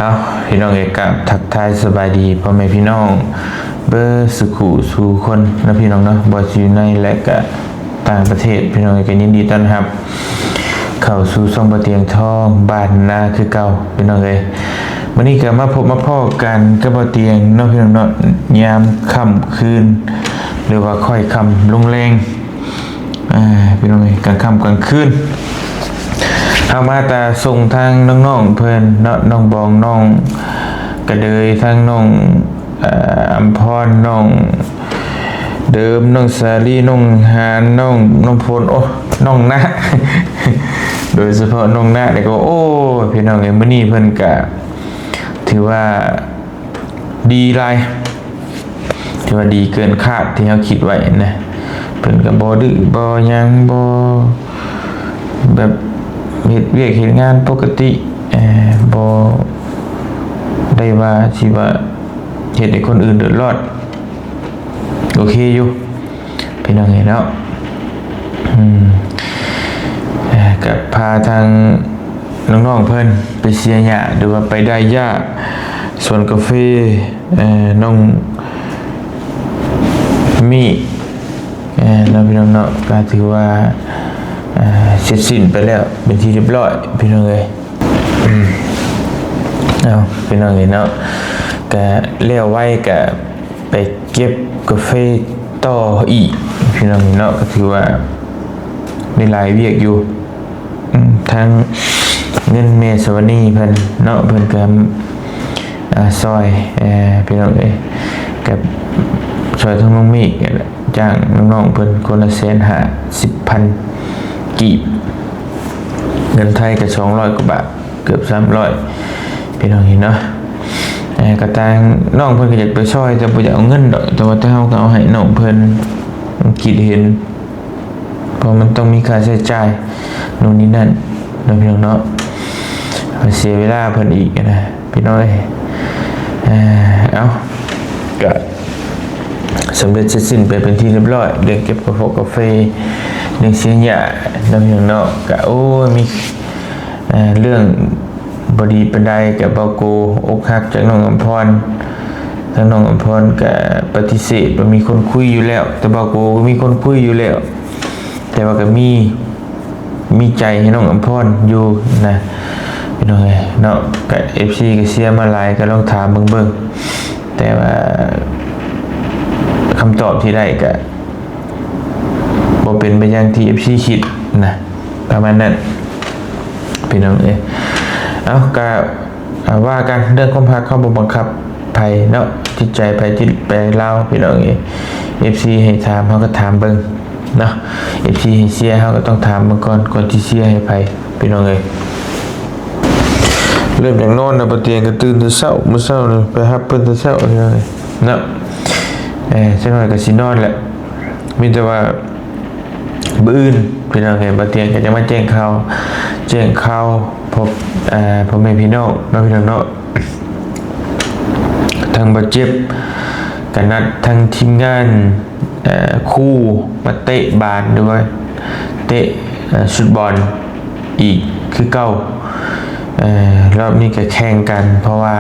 ເອົາ ພີ່ນ້ອງເອີຍ ກາບທັກທາຍສະບາຍດີພໍ່ແມ່ພີ່ນ້ອງເບິດສູ່ຄູ່ສູ່ຄົນເນາະ ພີ່ນ້ອງເນາະ, ບໍ່ວ່າຊິຢູ່ໃນ ແລະ ກະຕ່າງປະເທດ ພີ່ນ້ອງເອີຍ ກະຍິນດີຕ້ອນຮັບເຂົ້າສູ່ຊ່ອງບ່າວຕຽງທອງບ້ານນາຄືເກົ່າ ພີ່ນ້ອງເອີຍ. ມື້ນີ້ກະມາພົບມາພໍ້ກັນກັບບ່າວຕຽງເນາະ ພີ່ນ້ອງເນາະ, ຍາມຄ່ຳຄືນ ຫຼືວ່າຄ່ອຍຄ່ຳລົງແລງ ອ່າ ພີ່ນ້ອງເອີຍ ກາງຄ່ຳກາງຄືນ ເຮົາມາແຕ່ສົ່ງທາງນ້ອງໆເພິ່ນເນາະ, ນ້ອງບອງ ນ້ອງກະເດີຍ ທາງນ້ອງ ເອີ ອຳພອນ ນ້ອງເດີມ ນ້ອງສາລີ ນ້ອງຫານ ນ້ອງນ້ຳຝົນ ໂອ້ ນ້ອງນະ ໂດຍສະເພາະນ້ອງນະນີ້ກໍ ໂອ້ ພີ່ນ້ອງເອີຍ ມື້ນີ້ເພິ່ນກະຖືວ່າ ດີຫຼາຍ ຖືວ່າດີເກີນຄາດທີ່ເຮົາຄິດໄວ້ນະ. ເພິ່ນກໍບໍ່ດື້ບໍ່ຫຍັງ ບໍ່ແບບ ເຮັດວຽກເຮັດງານປົກກະຕິ ເອີ ບໍ່ໄດ້ວ່າຊິວ່າເຮັດໃຫ້ຄົນອື່ນເດືອດຮ້ອນ ໂອເຄຢູ່ ພີ່ນ້ອງເອີຍເນາະ. ອືມ ເອີ ກໍພາທາງນ້ອງໆເພິ່ນໄປເສຍຫຍ້າ ຫຼືວ່າໄປໄດ້ຫຍ້າສວນກາເຟ ເອີ ນ້ອງມີ້ ເອີ ເນາະ ພີ່ນ້ອງເນາະ, ກໍຖືວ່າ ເອີ ເສັດສິ້ນໄປແລ້ວເປັນທີ່ຮຽບຮ້ອຍ ພີ່ນ້ອງເອີຍ. ອືມ ເອົາ ພີ່ນ້ອງເອີຍເນາະ, ກະແລ້ວໄວກະໄປເກັບກາເຟຕໍ່ອີກ ພີ່ນ້ອງເນາະ, ກໍຖືວ່າໄດ້ຫຼາຍວຽກຢູ່. ອືມ ທາງເງິນແມ່ສະຫວັນນີເພິ່ນເນາະ ເພິ່ນກໍ ອ່າ ຊ່ອຍ ເອີ ພີ່ນ້ອງເອີຍ ກໍຊ່ອຍທາງນ້ອງມີ້ ຈ້າງນ້ອງໆເພິ່ນຄົນລະແສນຫ້າສິບພັນກີບ ເງິນໄທກໍສອງຮ້ອຍກວ່າບາດ ເກືອບສາມຮ້ອຍ ພີ່ນ້ອງເຫັນເນາະ. ເອີ ກໍຕ່າງ ນ້ອງເພິ່ນກໍຢາກໄປຊ່ອຍ ແຕ່ບໍ່ຢາກເອົາເງິນດອກ ແຕ່ວ່າ ແຕ່ເຮົາກໍເອົາໃຫ້ນ້ອງເພິ່ນຄິດເຫັນ ເພາະມັນຕ້ອງມີຄ່າໃຊ້ຈ່າຍໂນ່ນນີ້ນັ້ນເນາະ ພີ່ນ້ອງເນາະ, ເສຍເວລາເພິ່ນອີກນະ ພີ່ນ້ອງເອີຍ. ເອົາ ກໍສຳເລັດເສັດສິ້ນໄປເປັນທີ່ຮຽບຮ້ອຍ ເລື່ອງເກັບກາຟອກກາເຟ ເລື່ອງເສຍຫຍ້າເນາະ ພີ່ນ້ອງເນາະ. ກໍ ໂອ້ຍ ມີ ເອີ ເລື່ອງບໍ່ດີປານໃດ ກັບບ່າວໂກ ອົກຫັກຈາກນ້ອງອຳພອນ, ທາງນ້ອງອຳພອນກໍປະຕິເສດວ່າມີຄົນຄຸຍຢູ່ແລ້ວ, ແຕ່ບ່າວໂກກໍມີຄົນຄຸຍຢູ່ແລ້ວ, ແຕ່ວ່າກໍມີ ມີໃຈໃຫ້ນ້ອງອຳພອນຢູ່ນະ ພີ່ນ້ອງເອີຍເນາະ. ກໍ ເອັຟຊີ ກໍເຊຍມາຫຼາຍ ກໍລອງຖາມເບິ່ງເບິ່ງ, ແຕ່ວ່າຄຳຕອບທີ່ໄດ້ກໍບໍ່ເປັນໄປຢ່າງທີ່ ເອັຟຊີ ຄິດນະ ປະມານນັ້ນ ພີ່ນ້ອງເອີຍ. ເອົາ ກໍ ອ່າ ວ່າກັນເລື່ອງຄວາມຮັກ ເຮົາບໍ່ບັງຄັບໃຜເນາະ, ຈິດໃຈໃຜຈິດໃຈລາວ ພີ່ນ້ອງເອີຍ. ເອັຟຊີ ໃຫ້ຖາມ ເຮົາກໍຖາມເບິ່ງເນາະ, ເອັຟຊີ ໃຫ້ເຊຍ ເຮົາກໍຕ້ອງຖາມເບິ່ງກ່ອນ ກ່ອນທີ່ເຊຍໃຫ້ໃຜ ພີ່ນ້ອງເອີຍ. ເລີ່ມຢາກນອນແລ້ວ ບ່າວຕຽງກໍຕື່ນແຕ່ເຊົ້າ ມື້ເຊົ້ານີ້ໄປຮັບເພິ່ນແຕ່ເຊົ້າ ພີ່ນ້ອງເອີຍເນາະ. ເອີ ຈັກໜ້ອຍກໍຊິນອນແຫຼະ, ມີແຕ່ວ່າ ມື້ອື່ນ ພີ່ນ້ອງເອີຍ ບ່າວຕຽງກໍຈະມາແຈ້ງຂ່າວ ແຈ້ງຂ່າວ ພວກ ເອີ ພໍ່ແມ່ພີ່ນ້ອງເນາະ ພີ່ນ້ອງເນາະ. ທາງບາດເຈັບກໍນັດທາງທີມງານ ເອີ ຄູມາເຕະບານ ຫຼືວ່າເຕະ ເອີ ຊຸດບອນອີກຄືເກົ່າ. ເອີ ລອບນີ້ກໍແຂ່ງກັນ ເພາະວ່າ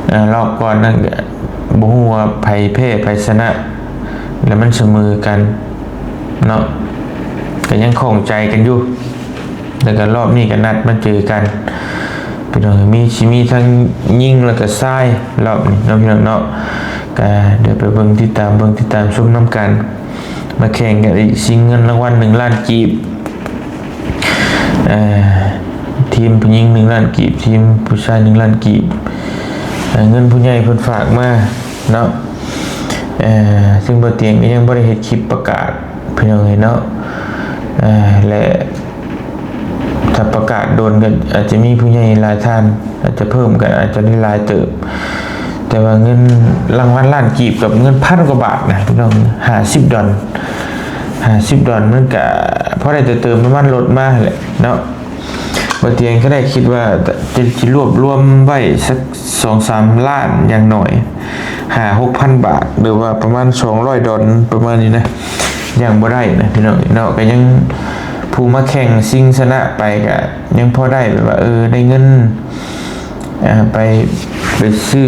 ເອີ ລອບກ່ອນນັ້ນກໍບໍ່ຮູ້ວ່າໃຜແພ້ໃຜຊະນະ ແລ້ວມັນສະເໝີກັນເນາະ, ກໍຍັງຂ້ອງໃຈກັນຢູ່. ແລ້ວກໍລອບນີ້ກໍນັດມາເຈີກັນ ພີ່ນ້ອງ, ມີ ຊິມີທັງຍິງ ແລ້ວກໍຊາຍ ລອບນີ້ເນາະ ພີ່ນ້ອງເນາະ. ກໍດຽວໄປເບິ່ງ ຕິດຕາມເບິ່ງ ຕິດຕາມຊົມນຳກັນ. ມາແຂ່ງກັນອີກ ຊິງເງິນລາງວັນໜຶ່ງລ້ານກີບ. ເອີ ທີມຜູ້ຍິງໜຶ່ງລ້ານກີບ ທີມຜູ້ຊາຍໜຶ່ງລ້ານກີບ. ເອີ ເງິນຜູ້ໃຫຍ່ເພິ່ນຝາກມາເນາະ. ເອີ ຊຶ່ງບ່າວຕຽງກໍຍັງບໍ່ໄດ້ເຮັດຄລິບປະກາດ ພີ່ນ້ອງເອີຍເນາະ. ເອີ ແລະ ຖ້າປະກາດດົນກໍອາດຈະມີຜູ້ໃຫຍ່ຫຼາຍທ່ານ ອາດຈະເພີ່ມກັນ ອາດຈະໄດ້ຫຼາຍເຕີບ. ແຕ່ວ່າເງິນລາງວັນລ້ານກີບກັບເງິນພັນກວ່າບາດນະ ພີ່ນ້ອງ, ຫ້າສິບດອນ ຫ້າສິບດອນ ມັນກະພໍໄດ້ເຕີມນ້ຳມັນລົດມາແຫຼະເນາະ. ບ່າວຕຽງກໍໄດ້ຄິດວ່າຈະ ຈະລວບລວມໄວ້ສັກສອງສາມລ້ານ ຢ່າງໜ້ອຍຫ້າຫົກພັນບາດ ຫຼືວ່າປະມານສອງຮ້ອຍດອນ ປະມານນີ້ນະ, ຍັງບໍ່ໄດ້ນະ ພີ່ນ້ອງເນາະ. ກໍຍັງ ຜູ້ມາແຂ່ງຊິງຊະນະໄປກໍຍັງພໍໄດ້ ແບບວ່າ ເອີ ໄດ້ເງິນ ອ່າ ໄປ ໄປຊື້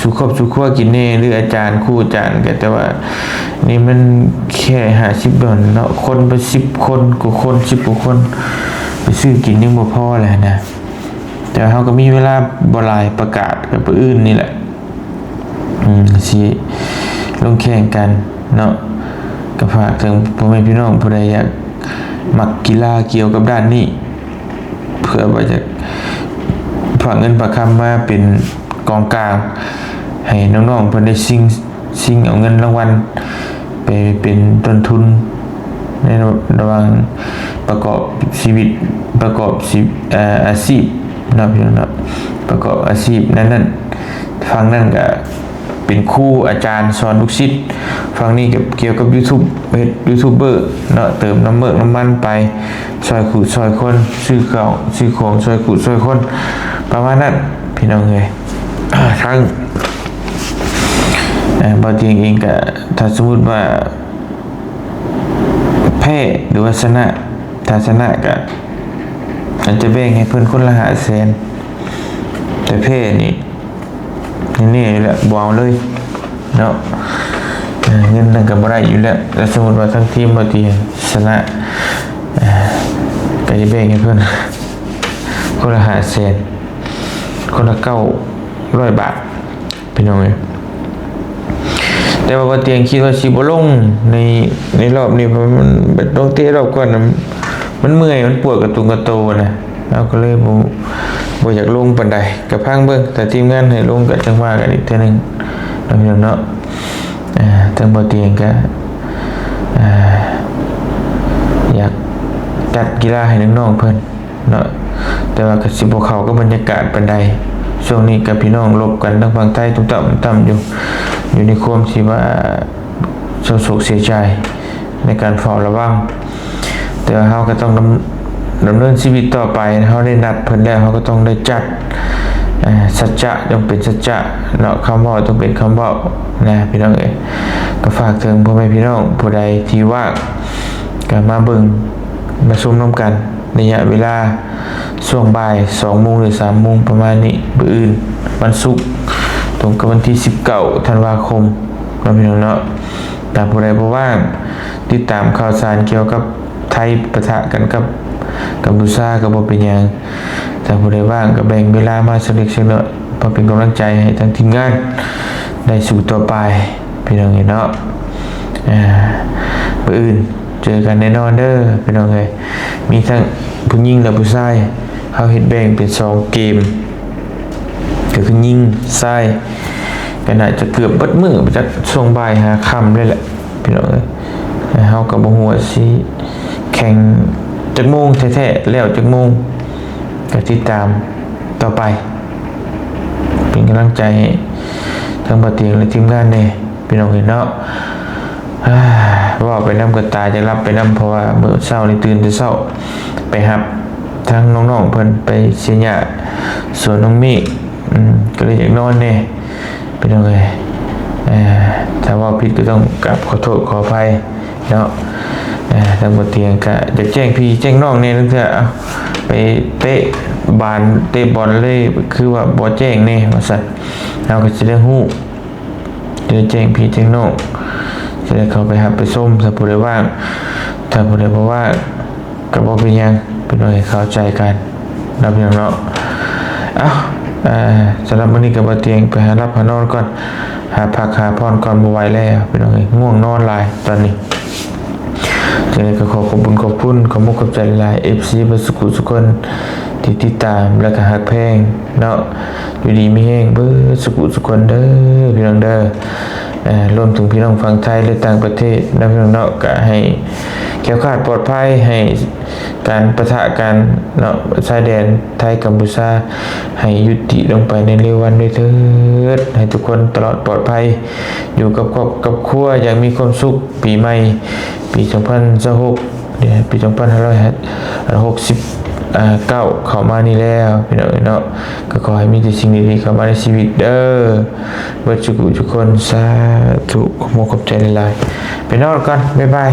ສູ່ຄອບສູ່ຄົວກິນແດ່ ຫຼືອາຈານ ຄູອາຈານ ກໍແຕ່ວ່ານີ້ມັນແຄ່ຫ້າສິບດອນເນາະ ຄົນໄປສິບຄົນກວ່າຄົນ ສິບກວ່າຄົນ ໄປຊື້ກິນຍັງບໍ່ພໍແຫຼະນະ. ແຕ່ເຮົາກໍມີເວລາບໍ່ຫຼາຍ ປະກາດກັບມື້ອື່ນນີ້ແຫຼະ ອືມ ຊິລົງແຂ່ງກັນເນາະ. ກໍຝາກເຖິງພໍ່ແມ່ພີ່ນ້ອງຜູ້ໃດຢາກມັກກິລາກ່ຽວກັບດ້ານນີ້ ເພື່ອວ່າຈະຝາກເງິນຝາກຄຳມາເປັນກອງກາງ ໃຫ້ນ້ອງໆເພິ່ນໄດ້ຊິງ ຊິງເອົາເງິນລາງວັນໄປເປັນຕົ້ນທຶນ ໃນລະຫວ່າງປະກອບຊີວິດ ປະກອບຊີ ເອີ ອາຊີບເນາະ ພີ່ນ້ອງເນາະ ປະກອບອາຊີບນັ້ນໆ. ຝັ່ງນັ້ນກະເປັນຄູອາຈານສອນລູກສິດ, ຝັ່ງນີ້ກະກ່ຽວກັບຢູທູບ ເຮັດຢູທູບເບີເນາະ ເຕີມນ້ຳເມືອກນ້ຳມັນໄປ ຊ່ອຍຄູ່ຊ່ອຍຄົນ ຊື້ເຂົ້າຊື້ຂອງ ຊ່ອຍຄູ່ຊ່ອຍຄົນ ປະມານນັ້ນ ພີ່ນ້ອງເອີຍ. ທັງ ເອີ ບ່າວຕຽງເອງກະ ຖ້າສົມມຸດວ່າແພ້ ຫຼືວ່າຊະນະ ຖ້າຊະນະກະອາດຈະແບ່ງໃຫ້ເພິ່ນຄົນລະຫ້າແສນ ແຕ່ແພ້ນີ້ແນ່ໆຢູ່ແລ້ວ ບໍ່ເອົາເລີຍເນາະ ເງິນນັ້ນກະບໍ່ໄດ້ຢູ່ແລ້ວ. ແລະສົມມຸດວ່າທັງທີມບ່າວຕຽງຊະນະ ກະຈະແບ່ງໃຫ້ເພິ່ນຄົນລະຫ້າແສນ ຄົນລະເກົ້າຮ້ອຍບາດ ພີ່ນ້ອງເອີຍ. ແຕ່ວ່າບ່າວຕຽງຄິດວ່າຊິບໍ່ລົງໃນ ໃນລອບນີ້ ເພາະມັນ ລົງເຕະລອບກ່ອນນະ ມັນເມື່ອຍ ມັນປວດກະຕຸງກະໂຕນະ ເຮົາກໍເລີຍບໍ່ ບໍ່ຢາກລົງປານໃດ. ກະຟັງເບິ່ງ ຖ້າທີມງານໃຫ້ລົງກະຈັ່ງວ່າກັນອີກເທື່ອໜຶ່ງເນາະ ພີ່ນ້ອງເນາະ. ເອີ ທາງບ່າວຕຽງກະ ເອີ ຢາກຈັດກິລາໃຫ້ນ້ອງໆເພິ່ນ ເນາະ ແຕ່ວ່າກໍຊິບໍ່ເຂົ້າກັບບັນຍາກາດປານໃດ. ຊ່ວງນີ້ກໍພີ່ນ້ອງລົບກັນທາງຝັ່ງໄທຕຸ້ມຕາມຕຸ້ມຕາມຢູ່ ຢູ່ໃນຄວາມທີ່ວ່າເສົ້າໂສກເສຍໃຈໃນການເຝົ້າລະວັງ. ແຕ່ວ່າເຮົາກໍຕ້ອງດຳ ດຳເນີນຊີວິດຕໍ່ໄປ. ເຮົາໄດ້ນັດເພິ່ນແລ້ວ ເຮົາກໍຕ້ອງໄດ້ຈັດ ເອີ ສັດຈະຕ້ອງເປັນສັດຈະເນາະ ຄຳເວົ້າຕ້ອງເປັນຄຳເວົ້ານະ ພີ່ນ້ອງເອີຍ. ກໍຝາກເຖິງພໍ່ແມ່ພີ່ນ້ອງຜູ້ໃດທີ່ວ່າ ກໍມາເບິ່ງມາຊົມນຳກັນ ໄລຍະເວລາຊ່ວງບ່າຍສອງໂມງ ຫຼື ສາມໂມງປະມານນີ້ ມື້ອື່ນວັນສຸກ ຕົງກັບວັນທີສິບເກົ້າທັນວາຄົມເນາະ ພີ່ນ້ອງເນາະ. ຖ້າຜູ້ໃດບໍ່ວ່າງ ຕິດຕາມຂ່າວສານກ່ຽວກັບໄທປະທະກັນກັບກຳປູຊາກໍບໍ່ເປັນຫຍັງ. ຖ້າຜູ້ໃດວ່າງກໍແບ່ງເວລາມາສັກເລັກສັກນ້ອຍ ເພື່ອເປັນກຳລັງໃຈໃຫ້ທາງທີມງານໄດ້ສູ້ຕໍ່ໄປ ພີ່ນ້ອງເອີຍເນາະ. ເອີ ມື້ອື່ນເຈີກັນແນ່ນອນເດີ ພີ່ນ້ອງເອີຍ. ມີທັງຜູ້ຍິງ ແລະ ຜູ້ຊາຍ ເຮົາເຮັດແບ່ງເປັນສອງເກມ ກໍຄືຍິງຊາຍ ກໍໜ້າຈະເກືອບເບິດມື້ ຈັກຊ່ວງບ່າຍຫາຄ່ຳເລີຍແຫຼະ ພີ່ນ້ອງເອີຍ. ເຮົາກໍບໍ່ຮູ້ວ່າຊິແຂ່ງຈັກໂມງແທ້ໆ ແລ້ວຈັກໂມງ ກໍຕິດຕາມຕໍ່ໄປ ເປັນກຳລັງໃຈໃຫ້ທັງບ່າວຕຽງ ແລະ ທີມງານແດ່ ພີ່ນ້ອງເອີຍເນາະ. ເວົ້າໄປນຳກໍຕາຈະຫຼັບໄປນຳ ເພາະວ່າມື້ເຊົ້ານີ້ຕື່ນແຕ່ເຊົ້າ ໄປຮັບທາງນ້ອງໆເພິ່ນໄປເສຍຫຍ້າສວນນ້ອງເມກ ອືມ ກໍເລີຍຢາກນອນແດ່ ພີ່ນ້ອງເອີຍ. ເອີ ຖ້າເວົ້າຜິດກໍຕ້ອງກາບຂໍໂທດຂໍອະໄພເນາະ. ເອີ ທາງບ່າວຕຽງກໍຢາກແຈ້ງພີ່ແຈ້ງນ້ອງແດ່ ລາງເທື່ອ ເອົ້າ ໄປເຕະບານເຕະບອນເລີຍ ຄືວ່າບໍ່ແຈ້ງແດ່ວ່າຊັ້ນ ເຮົາກໍຊິໄດ້ຮູ້ ຈະໄດ້ແຈ້ງພີ່ແຈ້ງນ້ອງ ຈະໄດ້ເຂົ້າໄປຮັບໄປຊົມ ຖ້າຜູ້ໃດວ່າງ. ຖ້າຜູ້ໃດບໍ່ວ່າງກໍບໍ່ເປັນຫຍັງ ພີ່ນ້ອງເອີຍ ເຂົ້າໃຈກັນເນາະ ພີ່ນ້ອງເນາະ. ເອົ້າ ເອີ ສຳລັບມື້ນີ້ກໍບ່າວຕຽງໄປຫາຫຼັບຫານອນກ່ອນ ຫາພັກຫາຜ່ອນກ່ອນ ບໍ່ໄຫວແລ້ວ ພີ່ນ້ອງເອີຍ ງ່ວງນອນຫຼາຍຕອນນີ້. ຈັ່ງໃດກໍຂໍຂອບບຸນຂອບຄຸນ ຂອບມຸກຂອບໃຈຫຼາຍໆ ເອັຟຊີ ເບິດສຸຂູສຸຄົນທີ່ຕິດຕາມ ແລະ ກໍຮັກແພງເນາະ. ຢູ່ດີມີແຮງເບິດສຸຂູສຸຄົນເດີ ພີ່ນ້ອງເດີ. ເອີ ລວມເຖິງພີ່ນ້ອງຝັ່ງໄທ ແລະ ຕ່າງປະເທດເນາະ ພີ່ນ້ອງເນາະ. ກະໃຫ້ແຄ້ວຄາດປອດໄພ ໃຫ້ການປະທະກັນເນາະ ຊາຍແດນໄທກຳປູຊາ ໃຫ້ຍຸຕິລົງໄປໃນເລັວວັນດ້ວຍເທີດ. ໃຫ້ທຸກຄົນຕະຫຼອດປອດໄພ ຢູ່ກັບຄອບກັບຄົວຢ່າງມີຄວາມສຸກ. ປີໃໝ່ ປີສອງພັນຊາວຫົກ ປີສອງພັນຫ້າຮ້ອຍຫົກສິບເກົ້າ ເຂົ້າມານີ້ແລ້ວ ພີ່ນ້ອງເອີຍເນາະ. ກໍຂໍໃຫ້ມີແຕ່ສິ່ງດີໆເຂົ້າມາໃນຊີວິດເດີ ເບິດສຸຂູສຸຄົນ. ສາທຸ ຂອບມຸກຂອບໃຈຫຼາຍໆ. ໄປນອນກ່ອນ ບາຍບາຍ.